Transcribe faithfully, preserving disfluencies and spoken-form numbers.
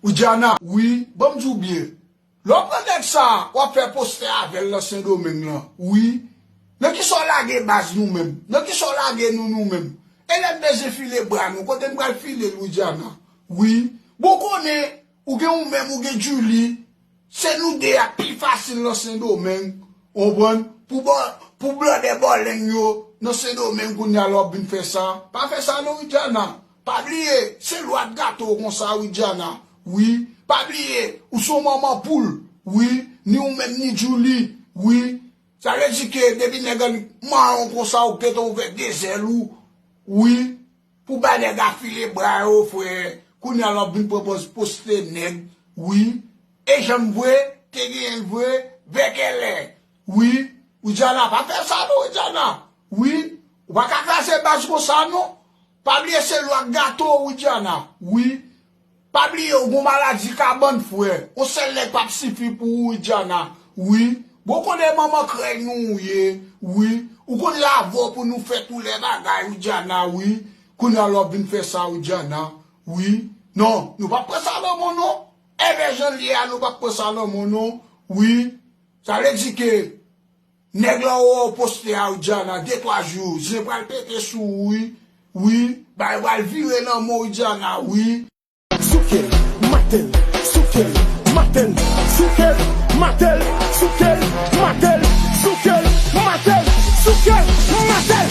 Widiana, wi, ban m di w byen. Lè w pran nèg sa, w ap fè postè avè l nan Sendomeng lan, wi. Nan kisa w lage baz nou menm? Nan kisa w lage nou, nou menm? E lè m bezwen file bra nou, kote m pral file l, Widiana? Wi. Bon, konnen, ou gen ou menm, ou gen Djouly. Se nou de a pi fasil nan Sendomeng, w konprann? Pou bò, pou blandè bòleng yo nan Sendomeng kounye a lè w ap vin fè sa. Pa fè sa non, Widiana. Pa bliye, se lwa t gate w konsa, Widiana. Wi. Pa bliye, ou se yon manman poul. Wi. Ni ou menm, ni Djouly. Wi. Sa vle di ke depi nèg an mawon konsa, ou gentan ouvè de zèl ou. Wi. Pou bay nèg a file bra yo, frè. Kounye a l ap vin pran pòz poste nèg. Wi. E jan m vre, te genyen l vre, bèkèlè. Wi. Widiana, pa fè sa non, Widiana. Wi. Ou pa ka kraze baz konsa non. Pa bliye se lwa k gate w, Widiana. Wi. Pa bliye, ou gon maladi kabann, frè. Yon sèl nèg p ap sifi pou ou, Widiana. Wi. Bon, konnen manman krèy nou ou ye. Wi. Ou konn se avè w pou nou fè tou lè bagay, Widiana, wi. Kounye a lè w ap vin fè sa, Widiana. Wi. Non, nou p ap pran sa nan men w non. Envè jan l ye a, nou p ap pran sa nan men w non. Wi. Sa vle di ke nèg la ou wè w poste a, Widiana, de twa jou, zen pral pete sou ou, wi. Wi. Bagay pral vire nan men w, Widiana, wi. Souke l, maten l, souke l, maten l, souke l, maten l, souke l, maten l, souke l, maten l, souke l, maten l.